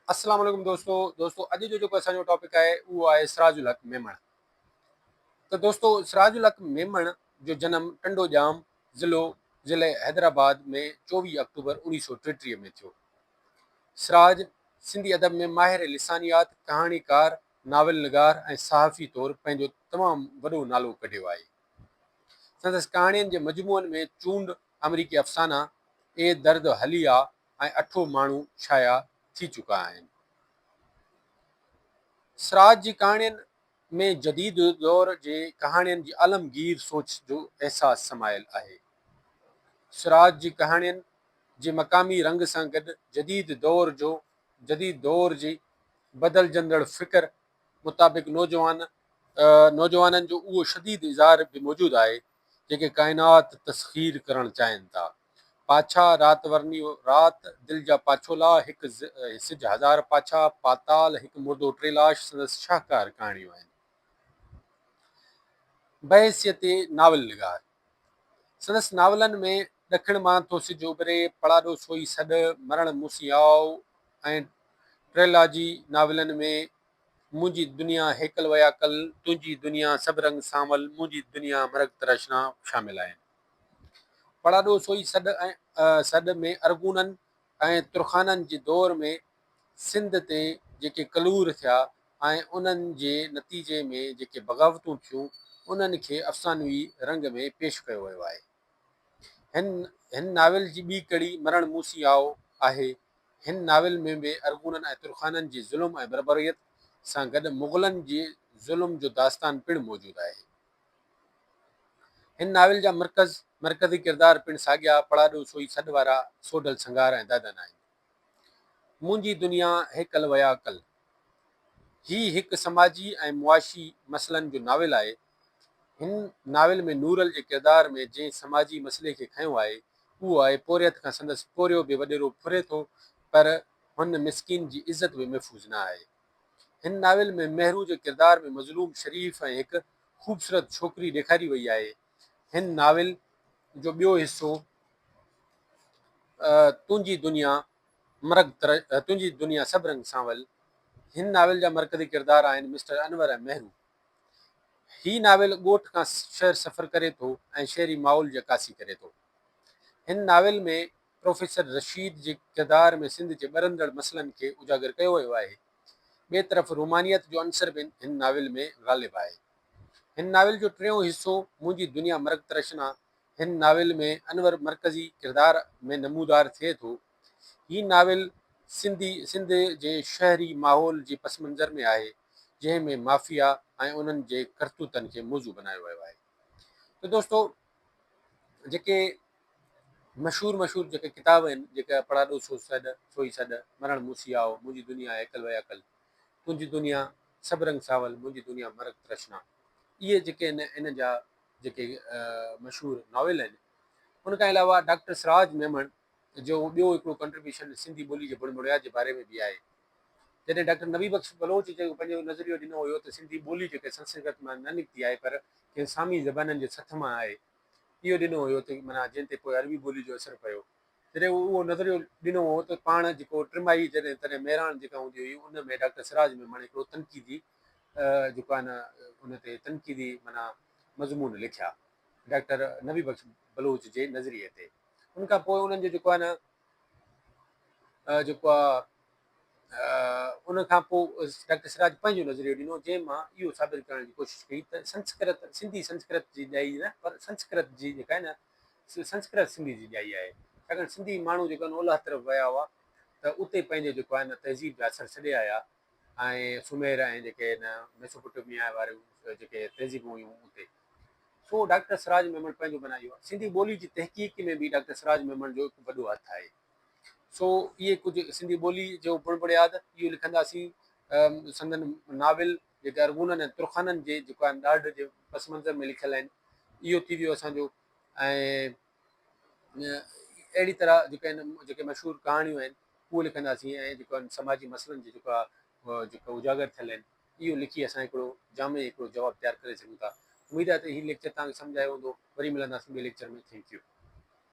السلام عليڪم دوستو دوستو اڄ جو جيڪو اسان جو ٽاپڪ آهي اهو آهي سراج الحق ميمڻ ته دوستو سراج الحق ميمڻ جو جنم ٽنڊو ڄام ضلعو ضلع حيدرآباد ۾ 24 آڪٽوبر 1933 ۾ ٿيو. سراج سنڌي ادب ۾ ماهر لسانيات، ڪهاڻيڪار، ناول نگار ۽ صحافي طور پنهنجو تمام وڏو نالو ڪڍيو آهي. سندس ڪهاڻين جي مجموعن ۾ چونڊ آمريڪي افسانا، اي درد هلي آ ۽ اٺو ماڻهو شايع ٿي چڪا آهن. سراج جي ڪهاڻين ۾ جديد دور جي ڪهاڻين جي عالمگير سوچ جو احساس سمايل آهي. سراج جي ڪهاڻين جي مقامي رنگ سان گڏ جديد دور جو جديد دور جي بدلجندڙ فڪر مطابق نوجوان نوجوانن جو اهو شديد اظهار به موجود آهي جيڪي ڪائنات تسخير ڪرڻ چاهين ٿا. پاڇا، رات ورني رات، دل جا پاڇولا، هڪ سج هزار پاڇا، پاتال، هڪ مردو ٽي لاش سندس شاهڪار ڪهاڻيون آهن. بحيثيت ناول نگار سندس ناولن ۾ ڏکڻ مان ٿو سج اڀري، پڙاڏو سوئي سڏ، مرڻ مون سين آء ۽ ٽريلاجي ناولن ۾ منهنجي دنيا هيڪل وياڪل، تنهنجي دنيا سڀ رنگ سانول، منهنجي دنيا مرگ ترشنا شامل آهن. پڙاڏو سوئي سڏ ۽ سڏ ۾ ارغونن ۽ ترخانن جي دور ۾ سنڌ تي جيڪي ڪلور ٿيا ۽ انهن جي نتيجي ۾ جيڪي بغاوتون ٿيون، انهن کي افسانوي رنگ ۾ پيش ڪيو ويو آهي. هن هن ناول جي ٻي ڪڙي مرڻ مون سين آء آهي. هن ناول ۾ به ارغونن ۽ ترخانن جي ظلم ۽ بربريت سان گڏ مغلن جي ظلم جو داستان پڻ موجود آهي. هن ناول جا مرڪز مرڪزي ڪردار پڻ ساڳيا پڙاڏو سوئي سڏ وارا سوڍل سنگهار ۽ دادن آهن. منهنجي دنيا هيڪل ويا ڪل. هي هڪ سماجي ۽ معاشي مسئلن جو ناول آهي. هن ناول ۾ نورل جي ڪردار ۾ جنهن سماجي مسئلي کي کنيو آهي، اهو آهي پورهيت کان سندس پورهيو به وڏيرو ڦري ٿو پر هن مسڪين جي عزت به محفوظ نه آهي. هن ناول ۾ مهرو جي ڪردار ۾ مظلوم، شريف ۽ هڪ خوبصورت ڇوڪري ڏيکاري وئي آهي. هن ناول جو ٻيو حصو تنهنجي دنيا مرگ تنهنجي دنيا سڀ رنگ سانول هن ناول جا مرڪزي ڪردار آهن مسٽر انور ۽ مهرو. هي ناول ڳوٺ کان شهر سفر ڪري ٿو ۽ شهري ماحول جي عڪاسي ڪري ٿو. هن ناول ۾ پروفيسر رشيد جي ڪردار ۾ سنڌ جي ٻرندڙ مسئلن کي اجاگر ڪيو ويو آهي. ٻئي طرف رومانيت جو عنصر به هن ناول ۾ غالب آهي. هن ناول جو ٽيون حصو منهنجي دنيا مرگ ترشنا هن ناول ۾ انور مرڪزي ڪردار ۾ نمودار ٿئي ٿو. هي ناول سنڌي سنڌ جي شهري ماحول جي پس منظر ۾ آهي، جنهن ۾ مافيا ۽ انهن جي ڪرتوتن کي موضوع بنايو ويو آهي. ته دوستو جيڪي مشهور مشهور جيڪي ڪتاب آهن، جيڪا پڙاڏو سو سڏ، سوئي سڏ، مرڻ مون سي آء، منهنجي دنيا هيڪل وياڪل، تنهنجي دنيا سڀ رنگ ساول، منهنجي دنيا مرگ ترشنا، اهي جيڪي آهن ان جا جيڪي مشهور ناول آهن. ان کان علاوه ڊاڪٽر سراج ميمڻ جو ٻيو هڪڙو ڪنٽريبيوشن سنڌي ٻولي جي بڻ بڻياد جي باري ۾ به آهي. جڏهن ڊاڪٽر نبي بخش بلوچ جيڪو پنهنجو نظريو ڏنو هيو ته سنڌي ٻولي جيڪا سنسڪرت مان نه نڪتي آهي پر ڪنهن سامي زبانن جي سٿ مان آهي اهو ڏنو هيو ته معنيٰ جنهن تي پوء عربي ٻولي جو اثر پيو. جڏهن اهو نظريو ڏنو هو ته پاڻ جيڪو ٽماهي جڏهن تڏهن مهراڻ جيڪا هوندي هئي ان ۾ ڊاڪٽر سراج ميمڻ هڪڙو تنقيدي جيڪو آهي نه ان تي تنقيدي معنيٰ مضمون لکيا ڊاڪٽر نبي بخش بلوچ جي نظريي تي. ان کان پوء انهن جو جيڪو آهي نه جيڪو آهي ان کان پوء ڊاڪٽر سراج پنهنجو نظريو ڏنو جنهن مان اهو ثابت ڪرڻ جي ڪوشش ڪئي ته سنسڪرت سنڌي سنسڪرت جي ڄائي نه پر سنسڪرت جي جيڪا آهي نه سنسڪرت سنڌي جي ڄائي آهي ڇاڪاڻ سنڌي ماڻهو جيڪو آهن اولهه طرف ويا هئا ته اتي پنهنجو جيڪو آهي نه تهذيب جا اثر ڇڏي آيا ۽ سمير ۽ جيڪي هن ميسوپوٽيميا واريون جيڪي تهذيبون هيون اتي سو ڊاڪٽر سراج ميمڻ پنهنجو بنايو آهي. سنڌي ٻولي جي تحقيق ۾ به ڊاڪٽر سراج ميمڻ جو هڪ وڏو هٿ آهي. سو اهي ڪجهه سنڌي ٻولي جو بڻ بڻياد اهو لکنداسين سندن ناول جيڪي ارغونن ۽ ترخانن جي جيڪو آهن ڏاڍ جي پس منظر ۾ لکيل آهن اهو ٿي ويو اسان جو ۽ اهڙي طرح جيڪي آهن جيڪي مشهور ڪهاڻيون آهن اهو لکنداسين ۽ جيڪو آهن سماجي مسئلن جي جيڪو آهي جيڪو اجاگر ٿيل آهن اهو لکي اسان هڪڙو جامع هڪڙو جواب تيار ڪري سگهون ٿا. اميد آهي ته هي ليڪچر توهان کي سمجهه آيو هوندو. وري ملنداسين ٻئي ليڪچر ۾ thank you.